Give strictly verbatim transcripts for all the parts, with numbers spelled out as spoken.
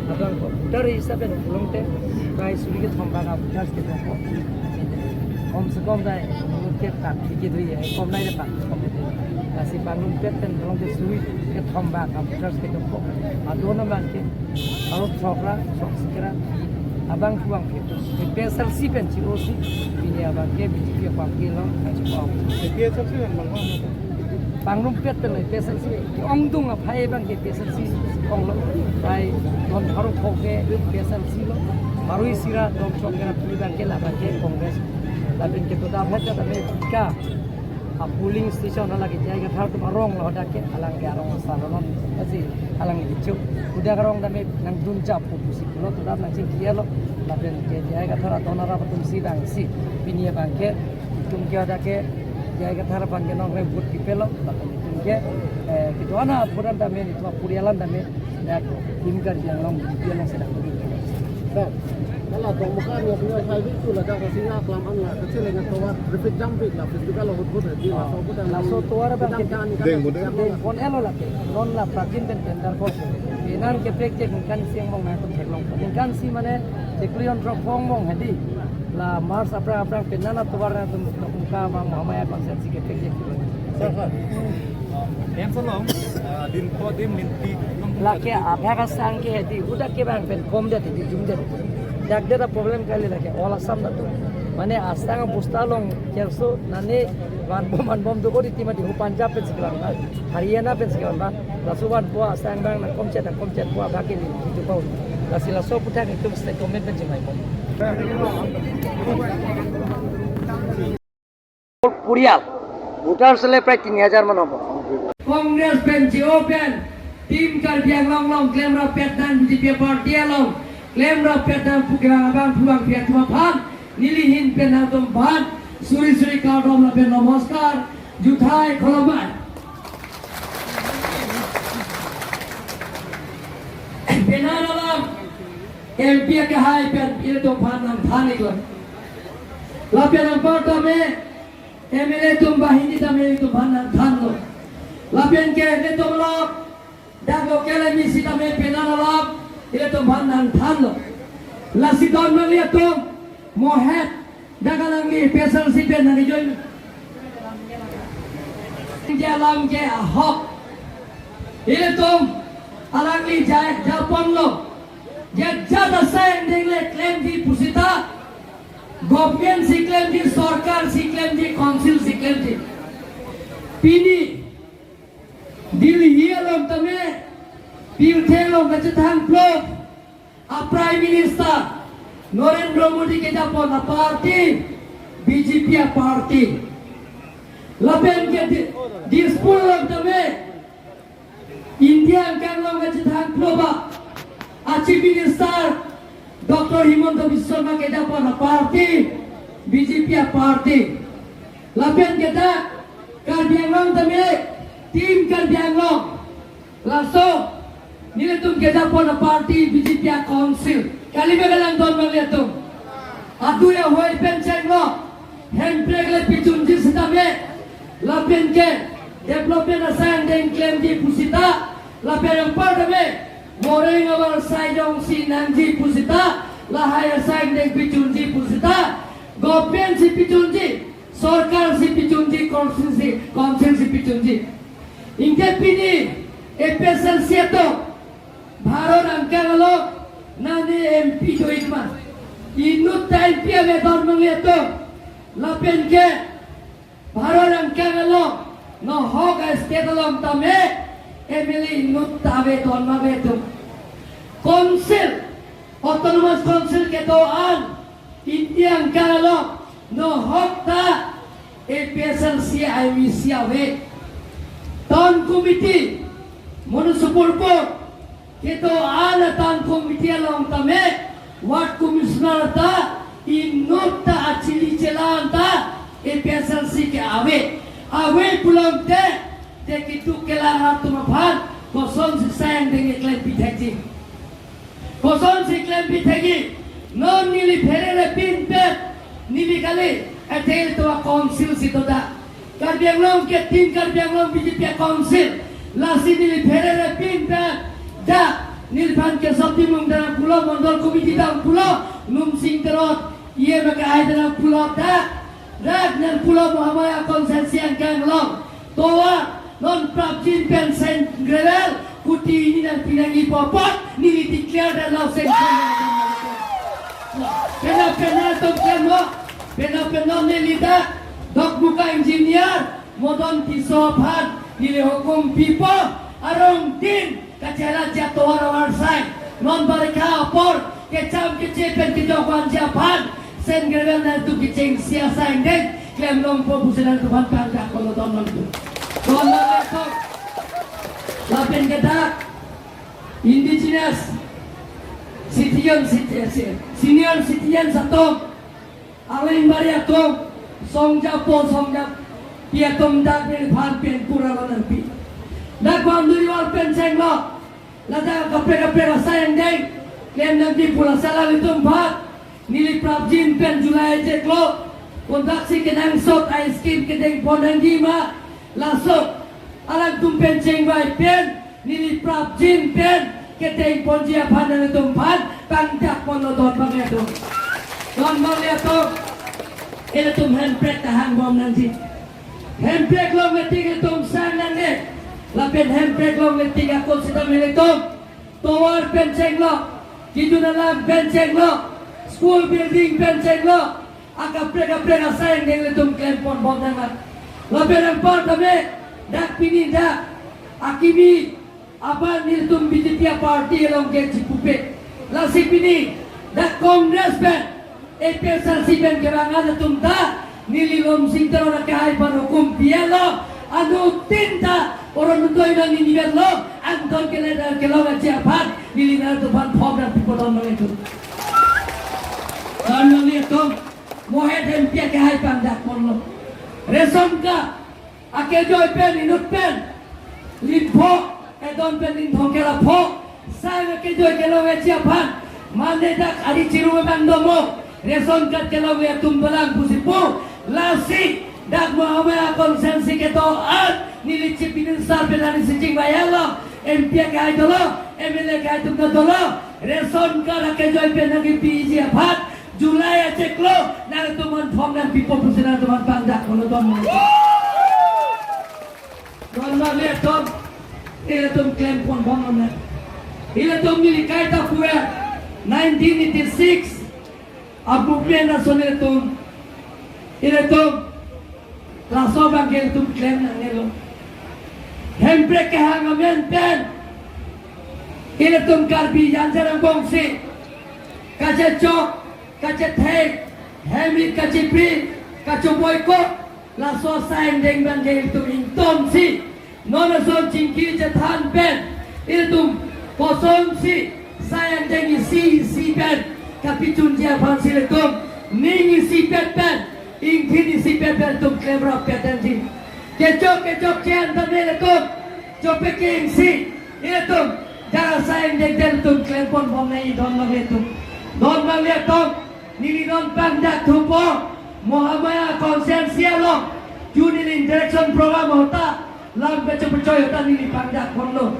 Abang voter hisap pen pulote, bai suri kethom bak a-voters kedokok. Kom se kom bai, mungkin tak dikit hui ya, kom nai dapat, kom itu. Lasi pangrumpet pen pulote suri kethom bak a-voters kedokok. Adon abang ke, kalau sok ra, sok sikera, abang puang ke. APHLC pen C O C, pini abang ke BJP party along, kacipau. APHLC pen bang bang. Pangrumpet pen APHLC, ongdung aphai abang ke APHLC onglo, bai don pharo pho ke APHLC lo, marui sira don chok ke abang ke labang ke Congress. Lapen ke toda bhot jat ame ka a polling station hala ke J I Kathar atum arong lo hadak ke, alang ke arong asar lo, asi alang ke chu. Udah arong tame nangdun chap pu pusi pulo, toda nangchingki lo, lapen ke J I Kathar adon arap atum si bang si, pini abang ke, itum ke hadak ke, J I Kathar abang ke nongrem vote kipelo, lapen itum ke, eh, kedua na apuran tame, itum apurialan tame, dak tim Karbi Anglong, tim Karbi Anglong sedang duduk. Sir, kalau Dongmuka ni punya saya itu lah, dah kasih ya, kelamaan lah, kecil dengan tower, repeat jam pik lah, festival lah, hut-hut, di lah, sobat yang laso tower abang kita ke kan, deng, deng, phone elo lah, non la prajin pen tender ko. Inan ke prek cek ningkan si angbong na tum theklong. Ningkan si mane, cheklion drop phone angbong hadi. La March April April pen nana tovar na tum muka ma Mahamaya konsen si ke pek jek. Sir, sir. Em salong, ah, din po din minti. Lake abha kasang ke hadi, udah ke bang pen kom dia di jum dia. Dak dia problem kali lake, all Assam dah tu. Mane asang busta long, kerso, nane, van bom, van bom tu kodi tima di hu Punjab pen sekilan, Haryana pen sekilan, laso van po asang bang na komchet, na komchet po abha ke ni, itu pau. Lasi laso puthak itum state government pen jemai pon. Purial, voter sele prai tin hajar man hobo. Congress pen, J O pen, tim Karbi Anglong along klem rapet nang BJP party along klem rapet nang pu ke abang puang pia tum aphan, neli ahin pen nangtum aphan suri suri kardom lapen namaskar, juthai khulumai. Penan alam, M P akehai pen ilitum aphan nangthan iklo. Lapen anpar tame, M L A atum banghini tame ilitum aphan nangthanlo. Lapen ke ilitum along, dak local M A C tame penan alam, ilitum aphan nangthanlo. Lasi don mali atum, mohet, dak alangli APHLC pen nangjoin. Ke alam ke ahok. Ilitum alangli jai japonlo. Jat jat asai angdeng le klemji pusita. Government si klemji, sorkar si klemji, council si klemji. Pini Delhi along tame, pirthe along kachethang plot a Prime Minister Narendra Modi kejapon a party, BJP a party. Lapen ke Di-, Dispur along tame, India angkang along kachethang plot a, a Chief Minister Doctor Himanta Biswa Sarma kejapon a party, BJP a party. Lapen ke dak Karbi Anglong tame, tim Karbi Anglong. Laso, nelitum kejapon a party BJP a council. Kali me kalang don mali atum. Adu ya hoi pen chenglo. Hemprek le pichunji sitame. Lapen ke development asai angdeng klemji pusita. Lapen anpar tame. Moreng abar sai jongsi nangji pusita. Lahai asai angdeng pichunji pusita. Government si pichunji. Sorkar si pichunji, council si, council si pichunji. Anke pini APHLC atum Bharat angkang along nani M P do-ik ma? Inut ta M P ave don mali atum. Lapen ke Bharat angkang along nohok a-state along tame M L A inut ta ave don ma ave atum. Council, Autonomous Council kedo-an India angkang along nohok ta APHLC a-M A C ave. Town Committee, Municipal Board, kedo-an a Town Committee along tame, Ward Commissioner ta, inut ta achili chelang ta, APHLC ke ave. Ave pulote, te kitu kelang atum aphan, kosonsi asai angdeng keklem pithekji. Kosonsi klem pithekji, non neli pherere pinpet, neli kali, athe ilitum a-council si do dak. Karbi Anglong ke tim Karbi Anglong BJP a-council, lasi neli pherere pinpet, dak, Neliphan Kesop Timung ta nangpulo, Mondol Committee ta nangpulo, Lumsing Teron, E M A kahai ta nangpulo, dak, dak nangpulo Mahamaya constituency angkang along. Tovar, non prapjin pen Saint Gabriel, kuti hini nangpi nangji pu apot, neli declare detlo Saint Gabriel. Pena pena atum klem lo, pena pena neli dak, Dokmoka engineer, Modon Tisso aphan, neli hukum pipo, arong tin, kacharli jatovar avarsai, non barikha apor, kecham keche pen kejok vanji aphan, Saint Gabriel nangtum kechengsi asai angdeng klem longpo pusi nangtum aphan pangdak ponlo, don nangtum. Don nangtum. Lapen ke dak indigenous citizen, citi-, senior citizens atum, Aling bari atum, songjapo songjapi atum dak neliphan pen pura lo nangpi. Dak boundary wall pen chenglo, ladak kaprek kaprek asai angdeng klem nangji pu lasi alanglitum aphan, neli prapjin pen July achiklo, konatsi kenangsot a-scheme kedeng pon nangji ma, laso alangtum pen chengvai pen, neli prapjin pen kedeng ponji aphan nangtum aphan pangdak ponlo, don bang atum. Don bang atum. Ilitum hemprek ta hangbom nangji. Hemprek longle tik ilitum sang nangne. Lapen hemprek longle tik ako sita ilitum tovar pen chenglo, kejun alam pen chenglo, school building pen chenglo, akaprek kaprek asai angdeng ilitum klem ponbom nang. Lapen anparta me dak pini dak akimi abang nelitum B J P a-party along ke chipupe. Lasi pini dak Congress pen A P H L C pen kevang atum ta neli Lumsing Teron akehai aphan hukum pielo, anuttin ta Orunodoi nangji ni pielo, anton kele dak kelong aji aphan neli nangtum aphan form nangpipo, don bang atum. Don bang atum, mohet M P akehai pangdak ponlo. Ration card akejoi pen inut pen linpho, edon pen linthong kela pho, sang akejoi kelong aji aphan, mane dak ari chiru abang domo, ration card kelongle atum dolang pusi pu. Lasi dak Mahamaya constituency kedo-an, neli Chief Minister pen neli si chingvai-etlo, M P akehai dolo, M L A akehai atum ta dolo, ration card akejoi pen nangkepiji aphan, July achiklo nangtum aphan form nangpipo pusi nangtum aphan pangdak ponlo, don. Don bang atum, ilitum klem ponbom nang. Ilitum neli kaita puya, nineteen eighty-six a-movement ason ilitum, ilitum laso abang ke ilitum klem nangnelo. Hemprek kehang amen pen ilitum Karbi janjar angbongsi kachechok, kachethek, hem-it kachipri, kachoboikot, laso asai angdeng abang ke ilitum ingtonsi, non ason chingki chethan pen ilitum kosonsi asai angdeng isi isi pen kapachunji aphansi ilitum ning isipet pen, ingthin isipet pen ilitum klemrappet nangji. Kechok kechokche an tame ilitum chopekengsi ilitum dak asai angdeng ilitum klem ponbom nangji, don bang atum. Don bang atum, neli non pangdak thupo, Mahamaya constituency along, ju neli interaction program ahut ta, lam pachoi pachoi ahut ta neli pangdak ponlo.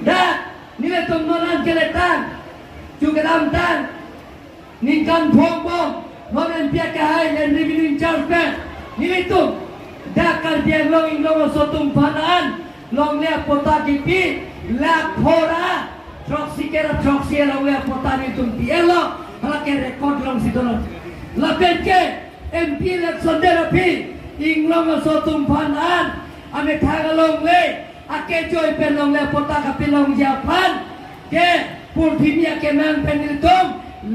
Dak nelitum non an keletang, ju kedamtang, ningkan phongbom, non M P akehai Land Revenue in-charge pen, nelitum dak Karbi Anglong Inglong aso atum aphan an longle apatta kipi lakh pho ra throksi kera throksi alongle apatta nelitum pi-etlo, hala ke record alongsi dolo. Lapen ke M P election det aphi Inglong aso atum aphan an amethang alongle akejoi pen longle apatta kapilongji aphan ke purthimi akemang pen nelitum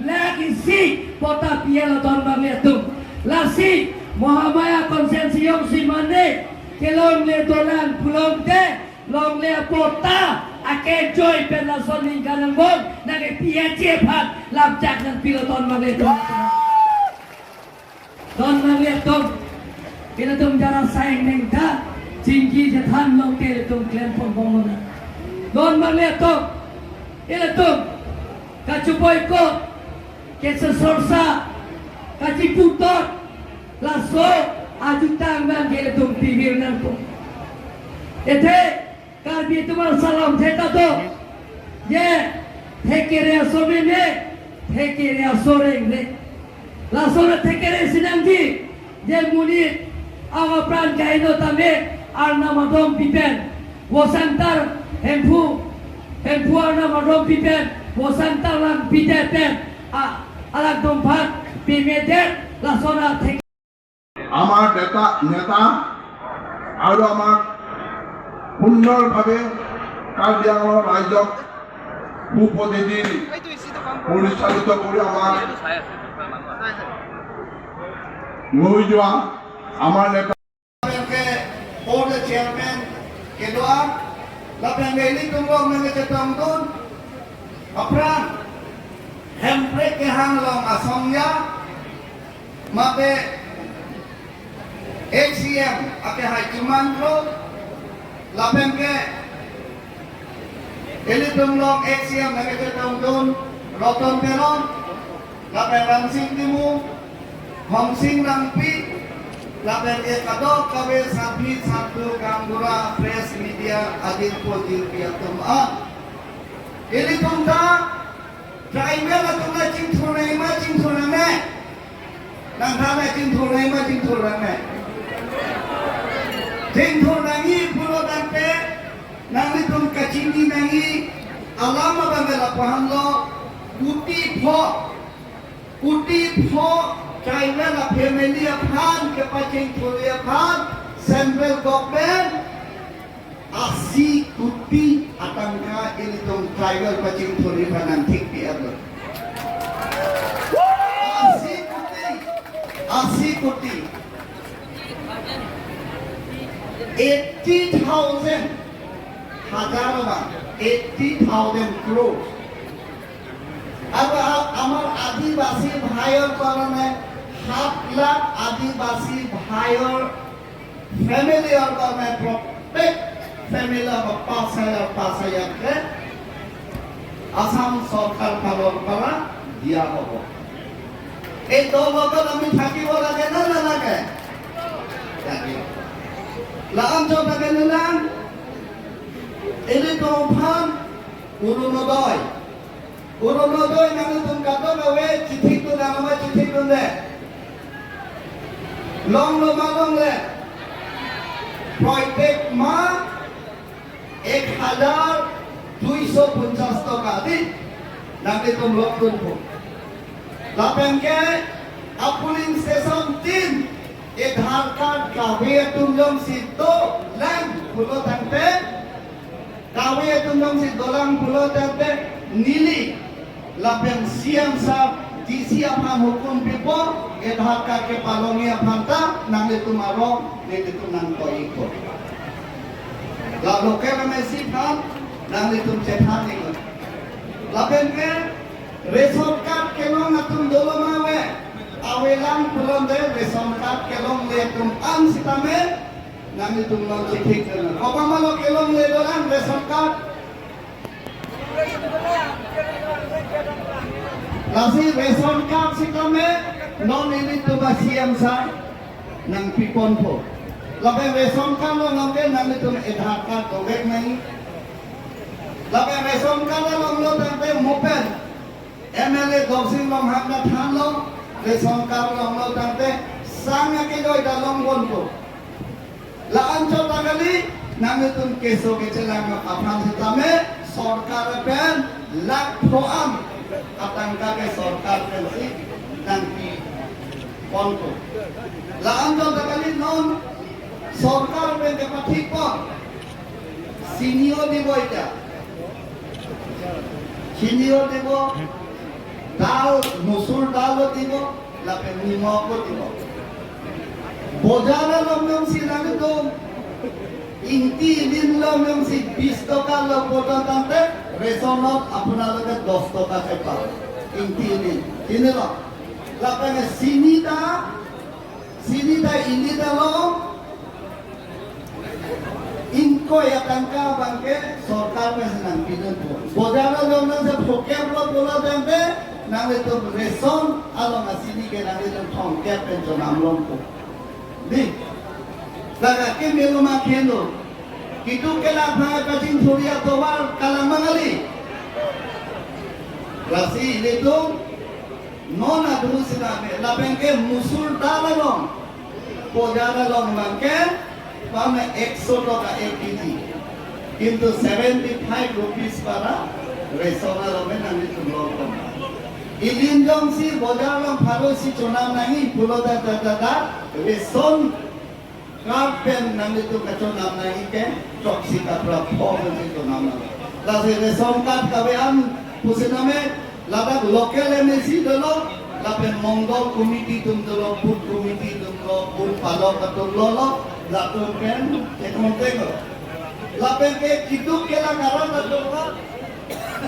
lakh isi patta pi-etlo, don bang atum. Lasi Mahamaya constituency jongsi mane kelongle dolang pulote longle apatta akejoi pen laso aningkan angbong nangkepi aji aphan lamchak nangpilo, don bang atum. Don bang atum, ilitum jar asai angdeng ta chingki chethan longte ilitum klem ponbom nang. Don bang atum, ilitum kachoboikot, kachesorsa, kachiputot, laso ajutang abang ke ilitum pivir nangpo. Athe Karbi atum arsalam theta to, je Thekere aso meme, thekere aso rengreng. Laso ra thekere si nangji, je monit apran kaheno tame, Arnam adom pipen, Vosangtar Hemphu, Hemphu Arnam adom pipen, Vosangtar lang pidet pen, a, alangtum aphan pimedet, laso ra thek- আমাৰ নেতা, নেতা আৰু আমাক সুন্দৰভাৱে কাৰ্বি আংলং ৰাইজক সুপথেদি পৰিচালিত কৰি আমাক লৈ যোৱা আমাৰ নেতা। Ke board chairman kedo-an, lapen ke ilitum along nangkachetongdun aphrang Hemprek kehang along asong ya, mate ex-C M akehai Chiman Kro, lapen ke ilitum along ex-C M nangkachetongdun Roton Teron, lapen Ramsing Timung, Hongsing Rangpi, lapen ke kadokave sarpi sarpo gaonbura, press media, ajirpo jirpi atum an. Ilitum ta tribal atum ta chingthur nangji ma chingthur nangne? Nangthan nang, chingthur nangji ma chingthur nangne? Chingthur nangji pulo tangte, nanglitum kachini nangji alam abang ke lapu-an lo, kuti pho, kuti pho tribal a-family aphan kepachingthurji aphan central government asi kuti atangka ilitum tribal pachingthurji aphan nangthikpi aplo. Asi kuti, asi kuti. Eighty thousand, হাজার না, eighty thousand crore. আৰু আ-, আমাৰ আদিবাসী ভাইৰ কাৰণে সাত লাখ আদিবাসী ভাইৰ family ৰ কাৰণে প্ৰত্যেক family ত পাঁচ হাজাৰ, পাঁচ হাজাৰকে আসাম চৰকাৰ ফালৰ পৰা দিয়া হ'ব। এই দল লগত আমি থাকিব লাগে নে নালাগে? Lake. La-anchot lake ne lang, ilitum aphan Orunodoi. Orunodoi nanglitum kadokave chithikdun, nangma chithikdunde? Longlo ma longle? Proitek ma ek hajar duiso ponchas toka di, nanglitum longdunpo. Lapen ke a-polling station tin Aadhaar card kave atum jongsi dolang pulo tangte, kave atum jongsi dolang pulo tangte neli lapen C M sir D C aphan hukum pipo, Aadhaar card kepalongji aphan ta nanglitum arong nelitum nangkoi-ikpo. La local M A C aphan nanglitum chethan-iknon. Lapen ke ration card kelong atum dolo ma ave? Avelang pulote ration card kelongle atum an sitame nanglitum non chithiknon. Komat ma lo kelongle dolang ration card? Lasi ration card sitame non ilitum a-C M sir nangpiponpo. Lapen ration card longle nanglitum Aadhaar card dovek nangji. Lapen ration card longlo tangte mo pen M L A Dorsing Ronghang ta thanlo, ration card longlo tangte sang akejoi ta longponpo. La-anchot ta kali, nanglitum keso kechelang aphan sitame sorkar pen lakh pho-an atangka ke sorkar pensi nangpiponpo. La-anchot ta kali, non sorkar pen kepathikpon, chini-o dibo eta, chini-o dibo, dal, musur dal-o dibo, lapen nimok-o dibo. Bojar along jongsi nanglitum ingti ilin along jongsi bis toka lo pulo tangte, ration-ot apuna lote dos toka chepa. Ingti ilin. Chinilo. Lapen chini ta, chini ta ilin along ingkoi atangka abang ke sorkar pensi nangpidunpo. Bojar along nangse phokep lo pulo tangte, nanglitum ration along a-chini ke nanglitum thomkep pen chonam longpo. Di. Laga ke melo ma kheno. Kitu ke la bhai pachingthurji atovar kalang ma kali. Lasi ilitum non adung sitame lapen ke musur dal along, bojar along abang ke pame ekso toka ek kg. Kintu seventy five rupees para ration along ke nanglitum long pon. Ilin jongsi bojar along pharo isi chonam nangji pulo ta ta ta ta ration card pen nanglitum kachonam nangji ke throksi kaprek pho pensi chonam nang. Lasi ration card kave-an pusitame ladak local M A C dolo, lapen mondol committee atum dolo, booth committee atum dolo, booth palok atum dolo, latum pen chekontek lo. Lapen ke kiduk kelak arat atum lo,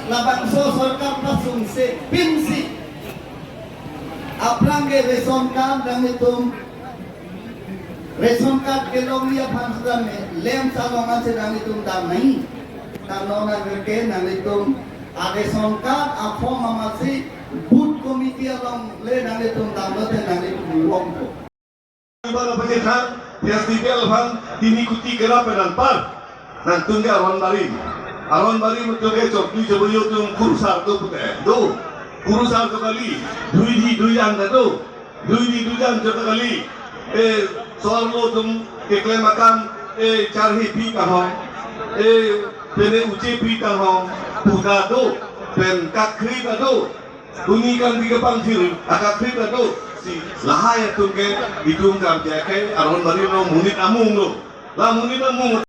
labangso sorkar pasungse pinsi aphrang ke ration card nanglitum, ration card kelongji aphan sitame lamps along ansi nanglitum dam nangji. Tanglo nang ke nanglitum a ration card a form amatsi booth committee along le nanglitum damlote nanglitum longpo. Iba na pakai thang festival aphan tini kuti kerap pen anpar. Nangtum ke aron barim. Aron barim atum ke chokdui choboyo atum kurusar do pute. Do. Kurusar do kali. Dui di dui an ta do. Dui di dui an chok kali. E, so-arlo atum keklem akam, e, charhe pi kanghong. E, pene uche pi kanghong. Puda do. Pen kakhri ta do. Tuni kan di kepangthir, akakhri ta do. Si lahai atum ke, itum kam jake, aron barim lo, monit amung lo. La monit amung